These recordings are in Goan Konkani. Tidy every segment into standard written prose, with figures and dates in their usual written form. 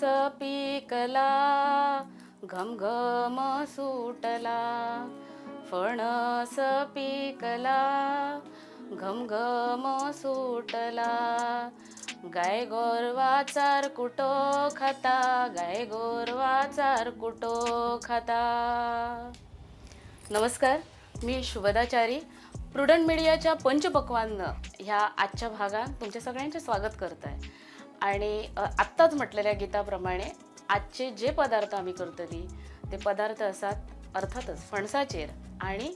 फणस पिकला, घमघम सुटला. फणस पिकला, घमघम सुटला. गाय गोरवा कुटो खाता, गाय गोरवा कुटो खाता. नमस्कार, मी शुभदाचारी प्रुडंट मीडियाच्या पंचपक्वान्न ह्या आजच्या भागात तुमच्या सगळ्यांचे स्वागत करत आहे. आणि आत्ताच म्हटलेल्या गीताप्रमाणे आजचे जे पदार्थ आम्ही करतली ते पदार्थ आसात अर्थातच फणसाचेर. आणि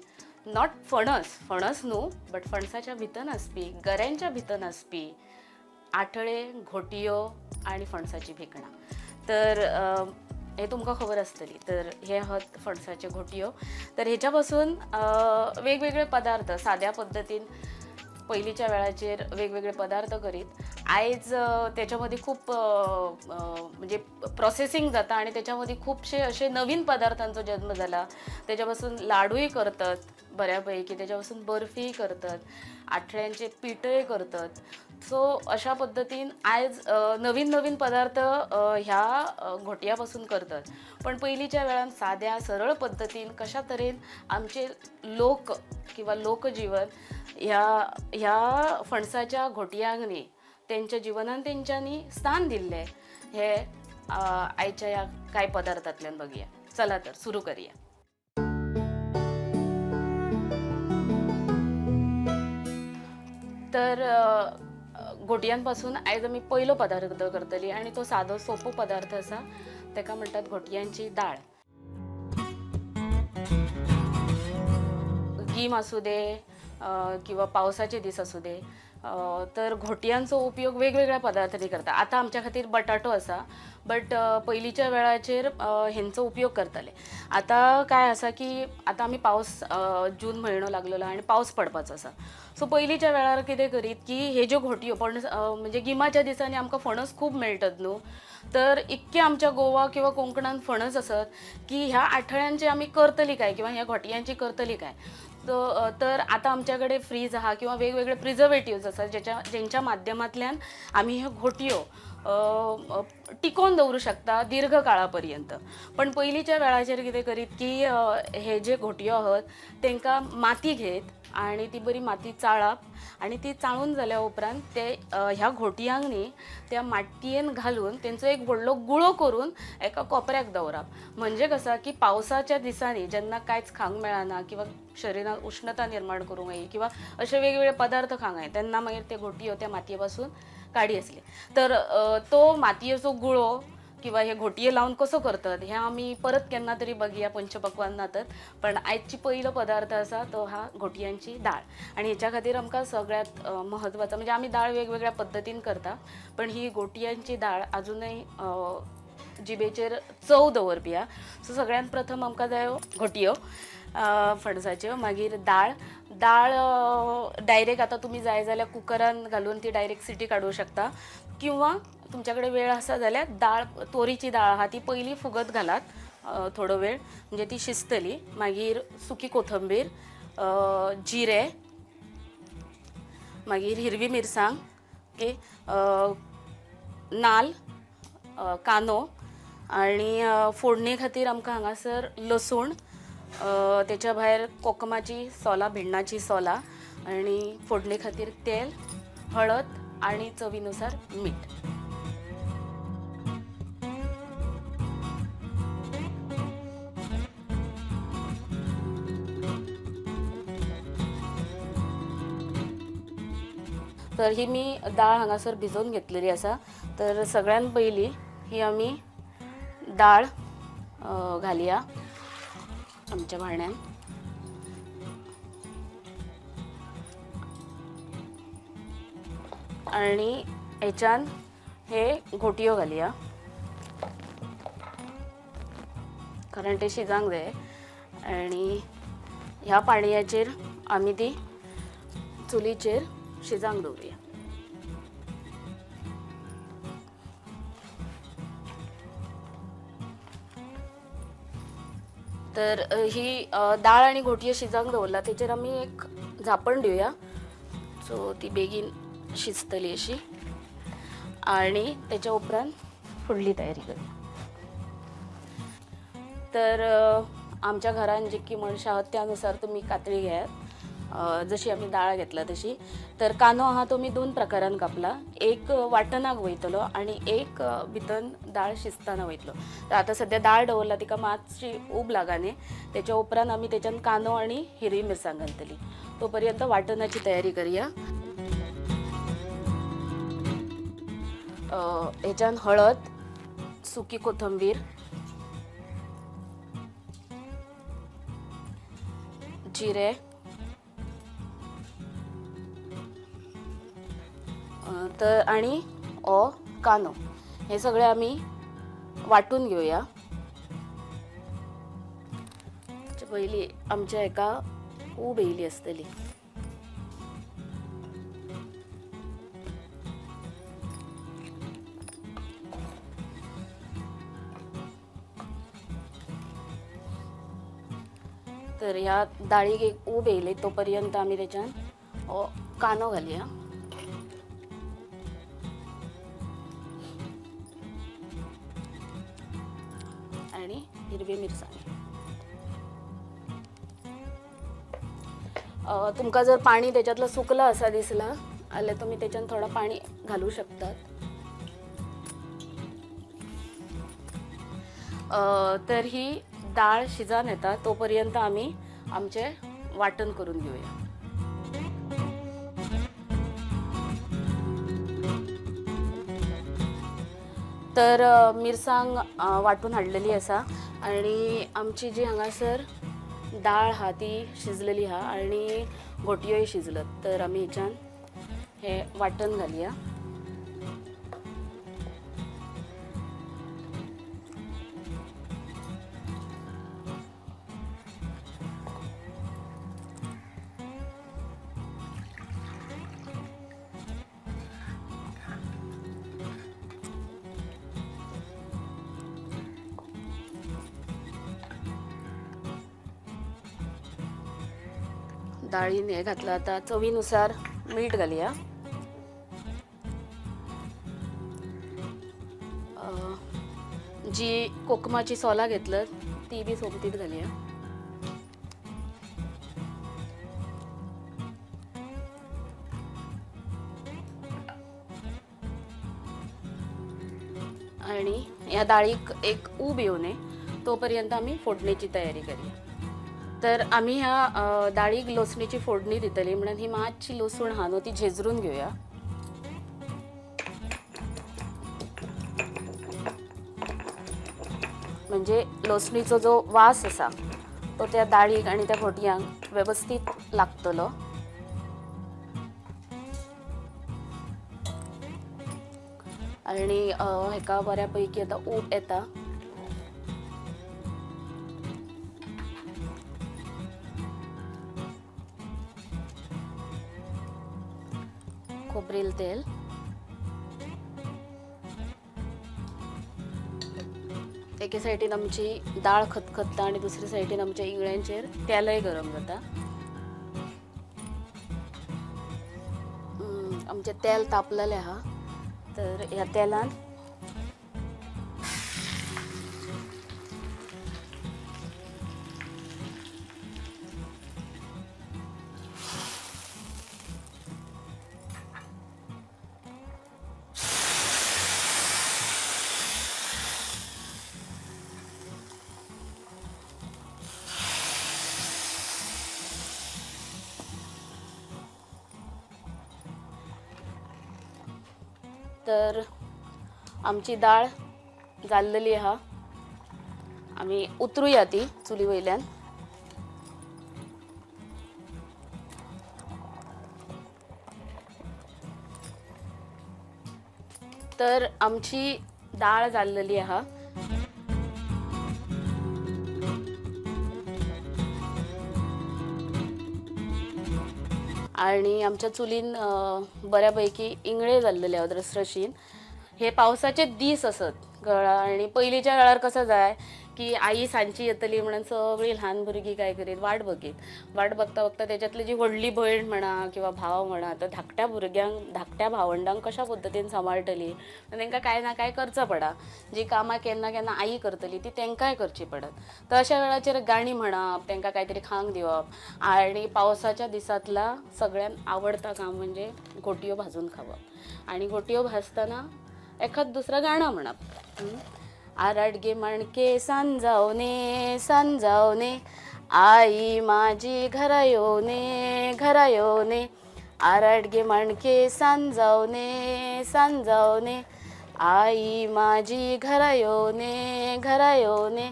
not फणस फणस न्हू, बट फणसाच्या भितर आसपी, गऱ्यांच्या भितर आसपी आठळे, घोटयो आणि फणसाची भिकणां. तर हे तुमकां खबर आसतली. तर हे आहात फणसाचे घोटयो. तर हेच्या पासून वेगवेगळे पदार्थ साद्या पद्दतीन पयलींच्या वेळाचेर वेगवेगळे पदार्थ करीत. आयज तेच्या मदीं खूब म्हणजे प्रोसेसींग जाता आणि तेच्या मदीं खुबशे अशे नवीन पदार्थांचो जल्म जाला. तेच्या पासून लाडूय करतात बऱ्या पैकी, तेच्या पासून बर्फीय करतात, आठळ्यांचे पिठय करतात. सो अशा पद्दतीन आयज नवीन नवीन पदार्थ ह्या घोटया पासून करतात. पण पयलींच्या वेळान साद्या सरळ पद्दतीन कशा तरेन आमचे लोक किंवा लोकजिवन ह्या ह्या फणसाच्या घोटयांक न्ही तेंच्या जिवनान तेंच्यांनी स्थान दिल्लें, हे आयच्या ह्या कांय पदार्थांतल्यान बघुया. चला तर सुरू करूया. तर घोटयांपासून आयज आमी पयलो पदार्थ करतली आणि तो सादो सोंपो पदार्थ आसा. ताका म्हणटात घोटयांची दाळ. गीम आसूं दे किंवा पावसाचे दीस आसूं दे, तर घोटयांचो उपयोग वेगवेगळ्या पदार्थांनी करता. आतां आमच्या खातीर बटाटो आसा, बट पयलींच्या वेळाचेर हेंचो उपयोग करताले. आतां काय आसा की आतां आमी पावस, जून म्हयनो लागलेलो आनी पावस पडपाचो आसा. सो पयलींच्या वेळार कितें करीत की हे ज्यो घोटयो पण म्हणजे गिमाच्या दिसांनी आमकां फणस खूब मेळटात न्हू, तर इतके आमच्या गोवा किंवा कोंकणान फणस आसत की ह्या आठळ्यांची आमी करतली काय किंवा ह्या घोटयांची करतली काय. तर आतां आमच्या कडेन फ्रीज आहा किंवा वेगवेगळे प्रिजर्वेटिव्ज आसा, जेंच्या माध्यमांतल्यान आमी ह्यो घोटयो टिकोवन दवरूं शकता दीर्घ काळा पर्यंत. पण पयलींच्या वेळाचेर कितें करीत की हे जे घोटयो आहात तांकां माती घेत आणि ती बरी माती चाळप आणि ती चाळून जाल्या उपरांत ते ह्या घोटयांक न्ही त्या मातयेन घालून तेंचो एक व्हडलो गुळो करून एका कोपऱ्याक दवरप. म्हणजे कसं की पावसाच्या दिसांनी जेन्ना कांयच खावंक मेळना किंवा शरिरान उश्णता निर्माण करूंक जायी किंवा अशे वेगवेगळे पदार्थ खावंक जाय, तेन्ना मागीर ते घोटयो त्या मातये पासून काडी आसले. तर तो मातयेचो गुळो किंवा हे घोटये लावन कसो करतात हे आमी परत केन्ना तरी बघया पंचपक्वान्नातच. पण आयची पयलो पदार्थ आसा तो हा घोटयांची दाळ. आणि हेच्या खातीर आमकां सगळ्यात महत्वाचो म्हणजे आमी दाळ वेगवेगळ्या पद्दतीन करता, पण ही गोटयांची दाळ अजूनय जिबेचेर चव दवरपी हा. सो सगळ्यात प्रथम आमकां जायो घोटयो फणसाच्यो, मागीर दाळ. दाळ डायरेक्ट आतां तुमी जाय जाल्यार कुकरान घालून ती डायरेक्ट सिटी काडूं शकता, किंवा तुमच्या कडेन वेळ आसा जाल्यार दाळ, तोरीची दाळ आहा ती पयली फुगत घालात थोडो वेळ, म्हणजे ती शिजतली. मागीर सुकी कोथंबीर, जिरे, मागीर हिरवी मिरसांग, ओके, नाल, कांदो आणि फोडणे खातीर आमकां हांगासर लसूण, तेच्या भायर कोकमाची सोलां, भिण्णाची सोलां, आनी फोडणे खातीर तेल, हळद आणि चवीनुसार मीठ. तर ही मी दाळ हांगासर भिजोवन घेतलेली आसा. तर सगळ्यात पयली ही आमी दाळ घालया आमच्या भांड्यान. आणि हेच्यान हे घोटयो घालया, कारण ते शिजांक जाय. आणि ह्या पाणयाचेर आमी ती चुलीचेर शिजांक दवरुया. तर ही दाळ आनी घोटयो शिजांक दवरला तेचेर आमी एक झापण दिवया, सो ती बेगीन शिजतली अशी. आणि तेच्या उपरांत फुडली तयारी करूया. तर आमच्या घरान जितकी मनशां आहात त्यानुसार तुमी कातळी घेयात. जशी आमी दाळ घेतला तशी. तर कांदो आहा तो मी दोन प्रकारान कापला. एक वाटणाक वयतलो आनी एक भितर दाळ शिजताना वयतलो. तर आतां सद्या दाळ दवरला तिका मातशी ऊब लागने, तेच्या उपरांत आमी तेच्यान कांदो आनी हिरवी मिरसांग घालतली. तो पर्यंत वाटणाची तयारी करूया. हेच्यान हळद, सुकी कोथंबीर, जिरे, तर आणि ओ कांदो हे सगळे आमी वांटून घेवया. पयली आमच्या हेका ऊब येयली आसतली. तर ह्या दाळीक एक ऊब येयली तो पर्यंत आमी तेच्यान कांदो घालया. आणि हिरवी मिरसांग. तुमकां जर पाणी त्याच्यातलं सुकलं असा दिसला जाल्यार तुमी त्याच्यान थोडं पाणी घालू शकतात. तर ही डाळ शिजान येता तोपर्यंत आमी आमचें वांटण करून घेवया. तर मिरसांग वांटून हाडलेली आसा आनी आमची जी हांगासर दाळ आहा ती शिजलेली आहा आनी घोटयोय शिजलत. तर आमी हेच्यान हे वांटण घालया. दाळीन हें घातलां. आतां चवीनुसार मीठ घालया. जी कोकमाची सोलां घेतलं ती बी सोमतीत घालया. आणि ह्या दाळीक एक ऊब येऊ नये तोपर्यंत आमी फोडणेची तयारी करूया. तर आमी ह्या दाळीक लसणीची फोडणी दितली म्हणून ही मातशी लसूण आहा न्हू ती झेजरून घेवया. म्हणजे लसणीचो जो वास आसा तो त्या दाळीक आनी त्या घोटयांक वेवस्थीत लागतलो. आनी हेका बऱ्या पैकी आतां ऊब येता. खोबरेल तेल, एके सायडीन आमची दाळ खतखत्ता आनी दुसरे सायडीन आमच्या इंगळ्यांचेर तेलय गरम जाता. आमचें तेल तापलेलें आहा. तर ह्या तेलान तर आमची दाळ जाल्लेली आहा. आमी उतरुया ती चुली वयल्यान. तर आमची दाळ जाल्लेली आहा. आणि आमच्या चुलीन बऱ्यापैकी इंगळे जाल्लेले आहात रसरशीन. हे पावसाचे दीस असत कळ्ळा. आनी पयलींच्या वेळार कसं जाय की आई सांजची येतली म्हणून सगळीं ल्हान भुरगीं काय करीत वाट बघीत, वाट बघता बघता तेच्यातली जी व्हडली भयण म्हणा किंवा भाव म्हणा तर धाकट्या भुरग्यांक धाकट्या भावंडांक कशा पद्दतीन सांबाळटली, तांकां काय ना काय करचो पडा, जी कामां केन्ना केन्ना आई करतली ती तांकांय करची पडत. तर अशा वेळाचेर गाणी म्हणप, तांकां कांयतरी खावंक दिवप आनी पावसाच्या दिसांतला सगळ्यान आवडता काम म्हणजे गोटयो भाजून खावप आनी गोटयो भाजतना एखाद दुसरं गाणं म्हणप. आराडगे माणके सांजावने सांजावने आई माझी घरा येवने घरा येवने, आराडगे माणके सांजावने सांजावने आई माझी घरा येवने घरा येवने,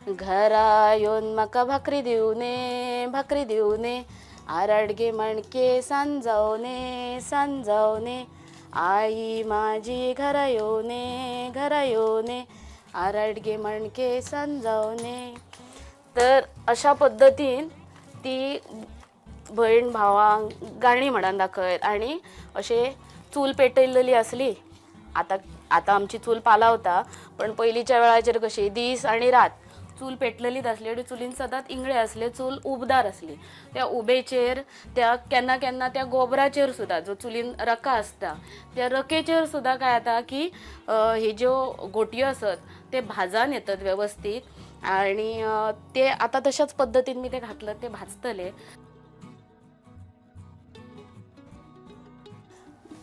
घरा येवन म्हाका भाकरी दिवने भाकरी दिवने, आराडगे माणके सांजावने सांजावने आई माझी घरा येवने घरा येवने, आराडगे माणके सांजावने. तर अशा पद्दतीन ती भयण भावांक गाणी म्हणून दाखयत आनी अशें चूल पेटयल्ली आसली. आतां आतां आमची चूल पालावता पण पयलींच्या वेळाचेर कशी दीस आनी रात चूल पेटलेलीच आसली आनी चुलीन सदांच इंगळे आसले, चूल उबदार आसली. त्या उबेचेर त्या केन्ना केन्ना त्या गोबराचेर सुद्दां जो चुलीन रका आसता त्या रकेचेर सुद्दां काय जाता की ही ज्यो गोटयो आसत ते भाजान येतात वेवस्थीत आनी ते आतां तशाच पद्दतीन मी ते घातलं ते भाजतले.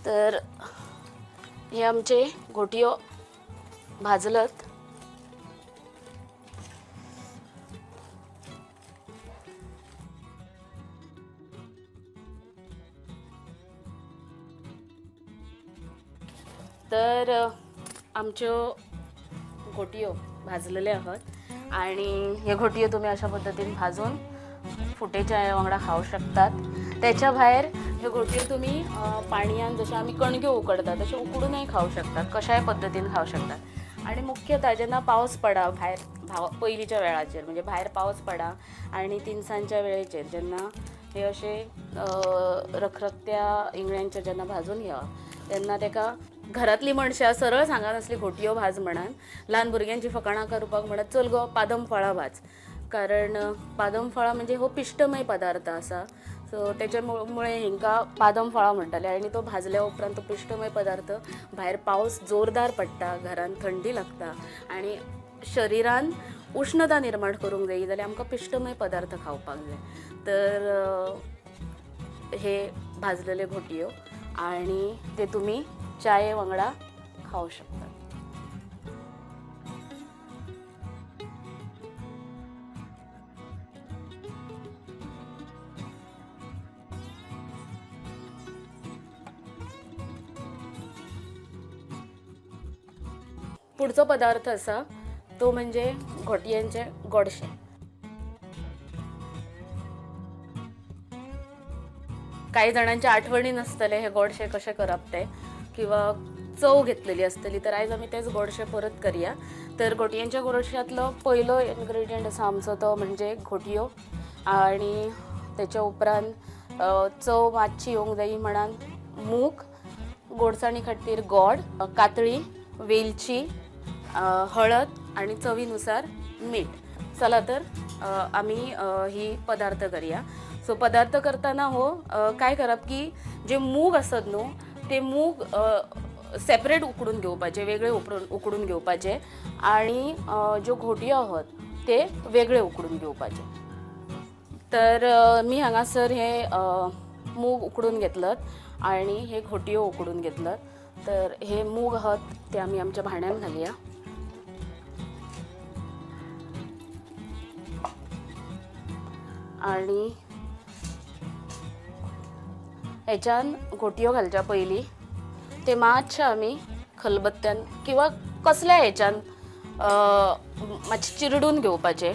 तर हे आमचे गोटयो भाजलत. तर आमच्यो गोटयो भाजलेले आहात आणि हे घोटयो तुम्ही अशा पद्दतीन भाजून फुटेच्या वांगडा खावंक शकतात. त्याच्या भायर हे घोटयो तुम्ही पाणयान जशे आमी कणग्यो उकडतात तशे उकडूनय खावंक शकतात, कशाय पद्दतीन खावंक शकतात. आणि मुख्यतः जेन्ना पावस पडा भायर पयलींच्या वेळाचेर म्हणजे भायर पावस पडा आनी तिनसांजच्या वेळेचेर जेन्ना हे अशे रखरखत्या इंगळ्यांचेर जेन्ना भाजून घेवप तेन्ना तेका घरांतली मनशां सरळ सांगनासली घोटयो भाज म्हणान, ल्हान भुरग्यांची फकाणां करपाक म्हणत चल गो पादम फळां भाज, कारण पादम फळां म्हणजे हो पिश्टमय पदार्थ आसा. सो तेच्या मुळे हेंकां पादम फळां म्हणटाले आनी तो भाजल्या उपरांत तो पिश्टमय पदार्थ भायर पावस जोरदार पडटा, घरान थंडी लागता आनी शरिरान उश्णता निर्माण करूंक जाय जाल्यार आमकां पिश्टमय पदार्थ खावपाक जाय. तर हे भाजलेले घोटयो आनी ते तुमी चाये वांगडा खावंक शकतात. पुढचो पदार्थ आसा तो म्हणजे घोटयांचे गोडशें. काही जाणांच्या आठवणी नासतले हे गोडशें कशें करप ते किंवा चव घेतलेली आसतली, तर आयज आमी तेच गोडशें परत करया. तर घोटयांच्या गोडश्यांतलो पयलो इन्ग्रेडियंट आसा आमचो तो म्हणजे घोटयो आनी तेच्या उपरांत चव मातशी येवंक जाय म्हणान मूग, गोडसाणी खातीर गोड, कातळी, वेलची, हळद आनी चवीनुसार मीठ. चला तर आमी ही पदार्थ करया. सो पदार्थ करताना हो काय करप की जे मूग आसत न्हू ते मूग सेपरेट उकडून घेवपाचे, वेगळे उकडून घेवपाचे आनी ज्यो घोटयो आहात ते वेगळे उकडून घेवपाचे. तर मी हांगासर हे मूग उकडून घेतलत आनी हे घोटयो उकडून घेतलत. तर हे मूग आहात ते आमी आमच्या भांड्यान घालया. आनी हेच्यान घोटयो घालच्या पयलीं ते मातशे आमी खलबत्त्यान किंवा कसल्या हेच्यान मातशे चिरडून घेवपाचे.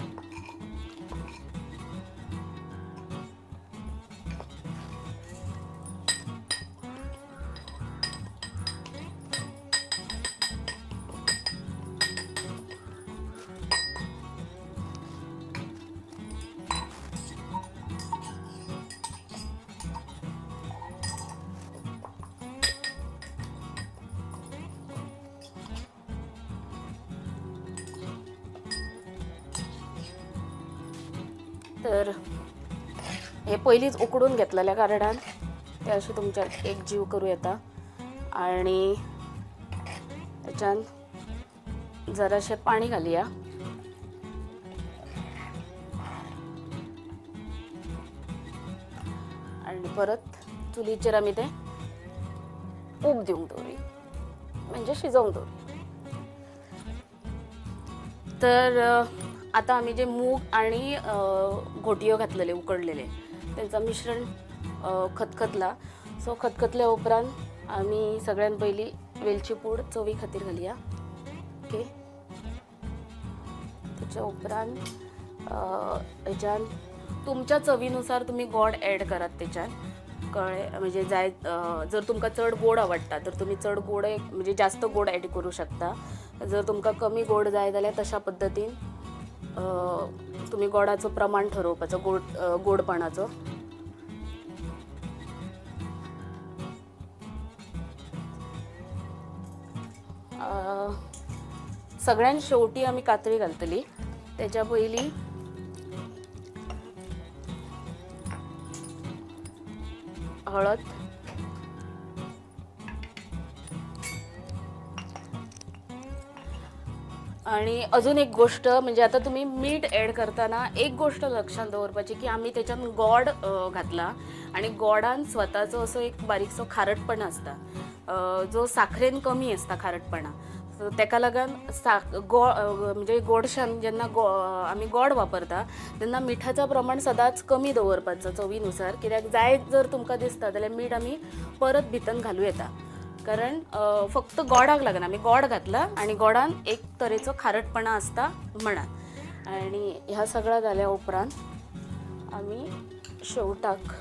तर हे पयलींच उकडून घेतलेल्या कारणान ते अशें तुमच्यान एक जीव करूं येता. आनी तेच्यान जराशें पाणी घालया. आनी परत चुलीचेर आमी तें ऊब दिवंक दवरुया, म्हणजे शिजोवंक दवरुया. तर आता आमी जे मूग आणि घोटयो घातलेले उकडलेले तेंचा मिश्रण खतखतला. सो खतखतल्या उपरांत आमी सगळ्यान पयली वेलची पूड चवी खातीर घालया. ओके, तेच्या उपरांत हेच्यान तुमच्या चवीनुसार तुमी गोड एड करात तेच्यान, कळ्ळें? म्हणजे जाय जर तुमकां चड गोड आवडटा तर तुमी चड गोड म्हणजे जास्त गोड एड करूं शकता. जर तुमकां कमी गोड जाय जाल्यार तशा पद्दतीन तुमी गोडाचो प्रमाण ठरोवपाचो, गोडपणाचो. सगळ्यान शेवटी आमी कातळी घालतली. तेच्या पयलीं हळद, आणि अजून एक गोष्ट म्हणजे आता तुम्ही मीठ ॲड करताना एक गोष्ट लक्षात दवरपाची की आमी तेच्यान गोड घातला आणि गोडान स्वताचो असो एक बारीकसो खारटपणा आसता, जो साखरेन कमी आसता खारटपणा. सो तेका लागून म्हणजे गोडशान जेन्ना आमी गोड वापरता तेन्ना मिठाचो प्रमाण सदांच कमी दवरपाचो चवीनुसार, कित्याक जाय जर तुमकां दिसता जाल्यार मीठ आमी परत भितर घालूं येता, कारण फक्त गोडाक लागना, आमी गोड घातला आनी गोडान एक तरेचो खारटपणा आसता म्हणान. आनी ह्या सगळ्या जाल्या उपरांत आमी शेवटाक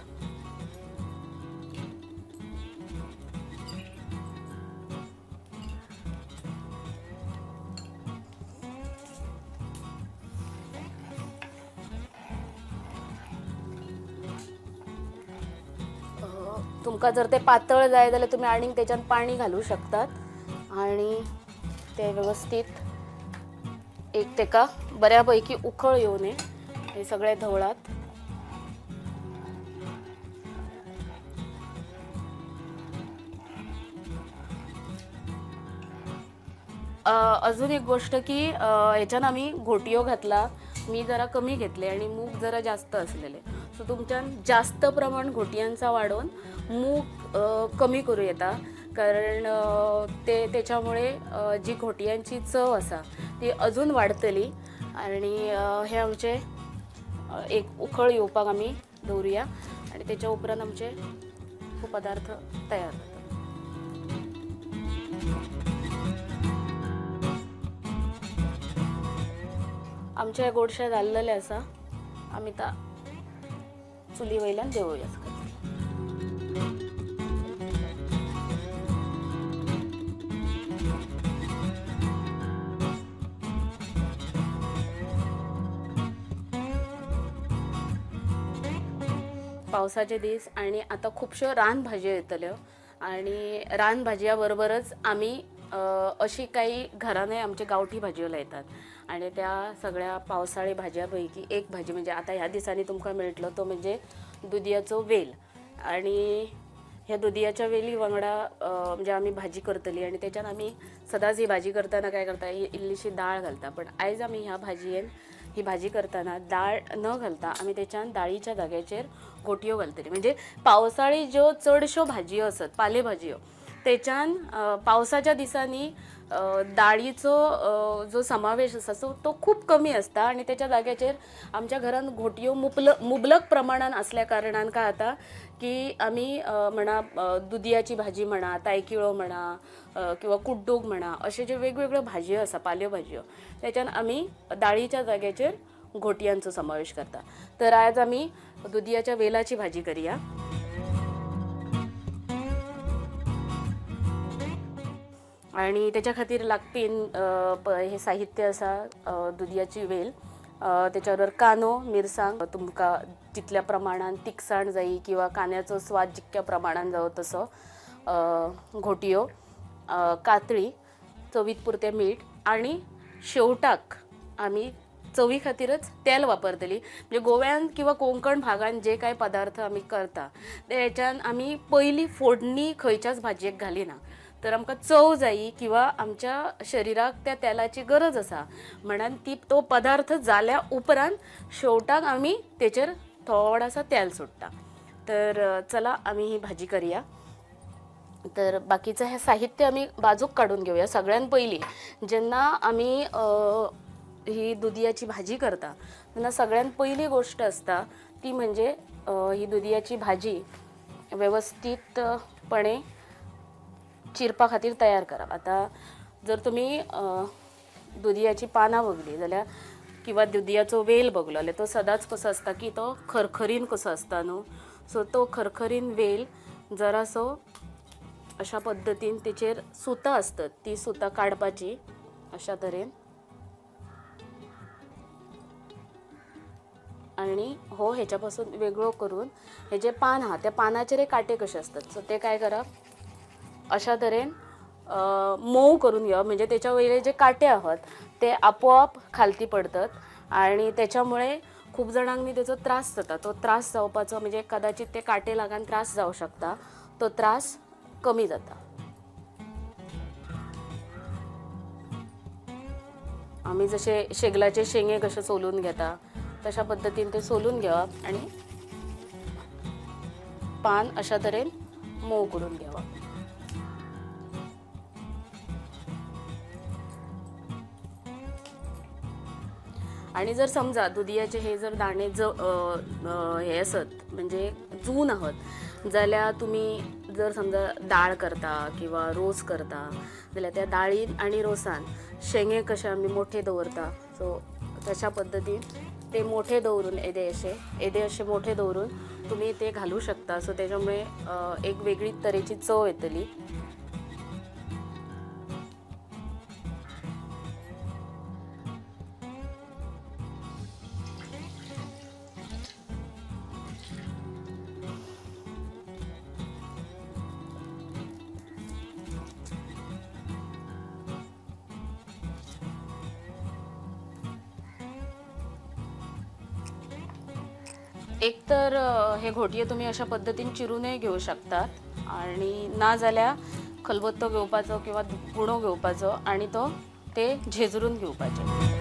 तुमकां जर ते पातळ जाय जाल्यार तुमी आनीक तेच्यान पाणी घालूं शकतात आनी ते वेवस्थीत एक तेका बऱ्या पैकी उकळ येवं न्ही हे सगळे धवळात. अजून एक गोष्ट की ह्याच्यान आमी घोटयो घातला, मी जरा कमी घेतले आणि मूग जरा जास्त असलेले. सो तुमच्यान जास्त प्रमाण घोटयांचा वाडोवन मूग कमी करूं येता, कारण ते तेच्यामुळे जी घोटयांची चव आसा ती अजून वाडटली. आनी हे आमचे एक उकळ येवपाक आमी दवरुया आनी तेच्या उपरांत आमचे पदार्थ तयार जाता. आमचें गोडशें जाल्लेलें आसा, आमी आतां चुली वयल्यान देंवोवया. पावसाचे दीस आनी आतां खुबश्यो रान भाजयो येतल्यो आनी रान भाजया बरोबरच आमी अशी काही घरानय आमचे गांवठी भाजयो लायतात आनी त्या सगळ्या पावसाळी भाजया पैकी एक भाजी म्हणजे आतां ह्या दिसांनी तुमकां मेळटलो तो म्हणजे दुदयाचो वेल. आनी ह्या दुदयाच्या वेली वांगडा म्हणजे आमी भाजी करतली आनी तेच्यान आमी सदांच ही भाजी करतना काय करता, ही इल्लीशी दाळ घालता. पण आयज आमी ह्या भाजयेन ही भाजी करतना दाळ न घालता आमी तेच्यान दाळीच्या जाग्याचेर गोटयो घालतली. म्हणजे पावसाळी ज्यो चडश्यो भाजयो आसत पाले भाजयो तेच्यान पावसाच्या दिसांनी दाळीचो जो समावेश आसा सो तो खूब कमी आसता आनी तेच्या जाग्याचेर आमच्या घरान घोटयो मुबलक प्रमाणान आसल्या कारणान काय जाता की आमी म्हणा दुदयाची भाजी म्हणा, तायकिळो म्हणा किंवा कुड्डूक म्हणा, अशे जे वेगवेगळ्यो भाजयो आसा पाल्यो भाजयो तेच्यान आमी दाळीच्या जाग्याचेर घोटयांचो समावेश करता. तर आज आमी दुदयाच्या वेलाची भाजी करया. आनी तेच्या खातीर लागपी हे साहित्य आसा दुदयाची वेल, तेच्या बरोबर कांदो, मिरसांग, तुमकां जितल्या प्रमाणान तिखसाण जायी किंवा कांद्याचो स्वाद जितक्या प्रमाणान जावो तसो, घोटयो, कातळी, चवीत पुरतें मीठ आनी शेवटाक आमी चवी खातीरच तेल वापरतली. म्हणजे गोव्यान किंवा कोंकण भागान जे कांय पदार्थ आमी करता ते हेच्यान आमी पयली फोडणी खंयच्याच भाजयेक घालिना, तर आमकां चव जायी किंवा आमच्या शरिराक त्या तेलाची गरज आसा म्हणून ती तो पदार्थ जाल्या उपरांत शेवटाक आमी तेचेर थोडासा तेल सोडटा. तर चला आमी ही भाजी करया. तर बाकीचं हे साहित्य आमी बाजूक काडून घेवया. सगळ्यात पयली जेन्ना आमी ही दुदयाची भाजी करता तेन्ना सगळ्यात पयली गोष्ट आसता ती म्हणजे ही दुदयाची भाजी वेवस्थीतपणे चिरपा खातीर तयार करप. आतां जर तुमी दुदयाची पानां बगली जाल्यार किंवा दुदयाचो वेल बगलो जाल्यार तो सदांच कसो आसता की तो खरखरीन कसो आसता न्हू, सो तो खरखरीन वेल जरासो अशा पद्दतीन तेचेर सुतां आसतात ती सुतां काडपाची अशा तरेन, आनी हो हेच्या पासून वेगळो करून हे जे पान आहा त्या पानाचेर कांटे कशे आसतात, सो ते काय करप अशा तरेन मोव करून घेवप, म्हणजे तेच्या वयले जे कांटे आहात ते आपोआप खालती पडतात आनी त्याच्यामुळे खूब जाणांक न्ही तेचो त्रास जाता. तो त्रास जावपाचो म्हणजे कदाचित ते कांटे लागून त्रास जावं शकता, तो त्रास कमी जाता. आमी जशे शेगलाचे शेंगे कशे सोलून घेता तशा पद्दतीन ते सोलून घेवप आनी पान अशा तरेन मोव करून घेवप. आणि जर समजा दुदयाचे हे जर दाणे हे आसत म्हणजे जून आहात जाल्यार तुमी जर समजा दाळ करता किंवा रोस करता जाल्यार त्या दाळीन आनी रोसान शेंगे कशे आमी मोठे दवरता, सो तशा पद्दतीन ते मोठे दवरून येदे अशे मोठे दवरून तुमी ते घालू शकता. सो तेच्यामुळे एक वेगळी तरेची चव येतली. एक तर हे घोटये तुम्ही अशा पद्दतीन चिरूनय घेवं शकतात आणि ना जाल्यार खलबत्तो घेवपाचो किंवा गुणो घेवपाचो आणि तो ते झेजरून घेवपाचे.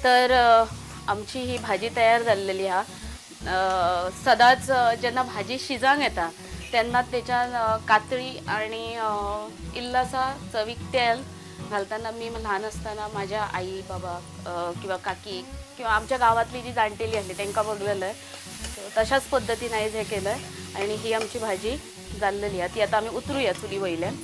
तर आमची ही भाजी तयार जाल्लेली आहा. सदांच जेन्ना भाजी शिजांक येता तेन्ना तेच्यान कातळी आनी इल्लासा चवीक तेल घालताना मी ल्हान आसतना म्हाज्या आई बाबा किंवा काकी किंवा आमच्या गांवांतली जी जाणटेली आसली तांकां बगलेलें, तशाच पद्दतीन आयज हें केलें आनी ही आमची भाजी जाल्लेली आहा. ती आतां आमी उतरुया चुली वयल्यान.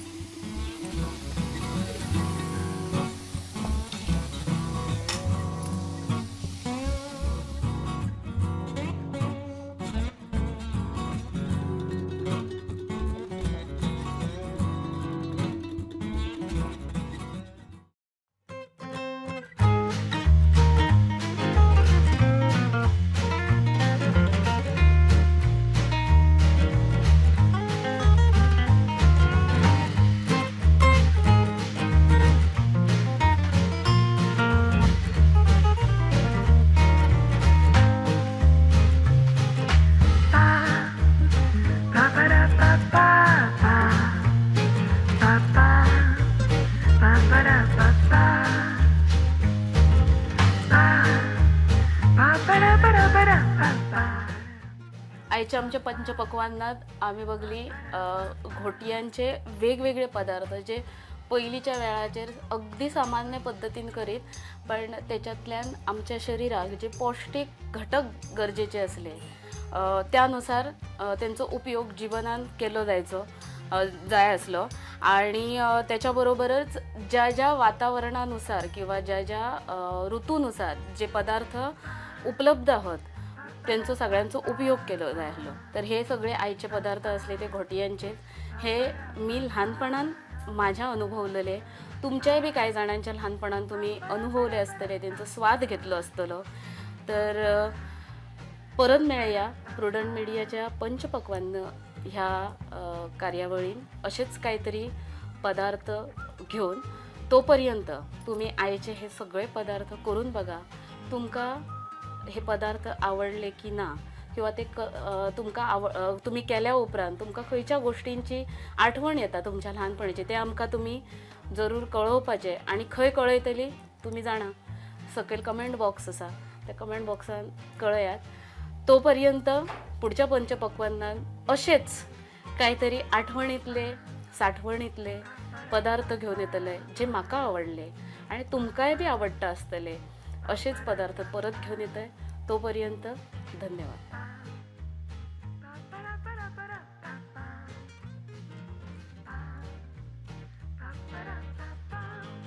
आयच्या आमच्या पंचपक्वान्नात आमी बगली घोटयांचे वेगवेगळे पदार्थ जे पयलींच्या वेळाचेर अगदी सामान्य पद्दतीन करीत, पण त्याच्यातल्यान आमच्या शरिराक जे पौश्टीक घटक गरजेचे असले त्यानुसार तेंचो उपयोग जिवनान केलो जायचो जाय आसलो. आणि त्याच्याबरोबरच ज्या ज्या वातावरणानुसार किंवा ज्या ज्या ऋतूनुसार जे पदार्थ उपलब्ध आहोत त्यांचो सगळ्यांचो उपयोग केलो जाय आसलो. तर हे सगळे आयचे पदार्थ असले ते घोटयांचे. हे मी ल्हानपणान माझ्या अनुभवलेले, तुमच्याय बी कांय जाणांच्या ल्हानपणान तुमी अनुभवले आसतले, तेंचो स्वाद घेतलो आसतलो. तर परत मेळया प्रुडंट मिडियाच्या पंचपक्वान्न ह्या कार्यावळीन असेच काहीतरी पदार्थ घेवन. तोपर्यंत तुम्ही आयचे हे सगळे पदार्थ करून बघा. तुमकां हे पदार्थ आवडले की ना, किंवा ते तुमकां तुमी केल्या उपरांत तुमकां खंयच्या गोष्टींची आठवण येता तुमच्या ल्हानपणीची, ते आमकां तुमी जरूर कळोवपाचें. आनी खंय कळयतली तुमी जाणा, सकयल कमेंट बॉक्स आसा, त्या कमेंट बॉक्सान कळयात. तोपर्यंत पुढच्या पंचपक्वान्नान असेच काहीतरी आठवणीतले साठवणीतले पदार्थ घेवन येतले जे म्हाका आवडले आणि तुमकांय बी आवडटा आसतले, असेच पदार्थ परत घेवन येतले. तोपर्यंत धन्यवाद.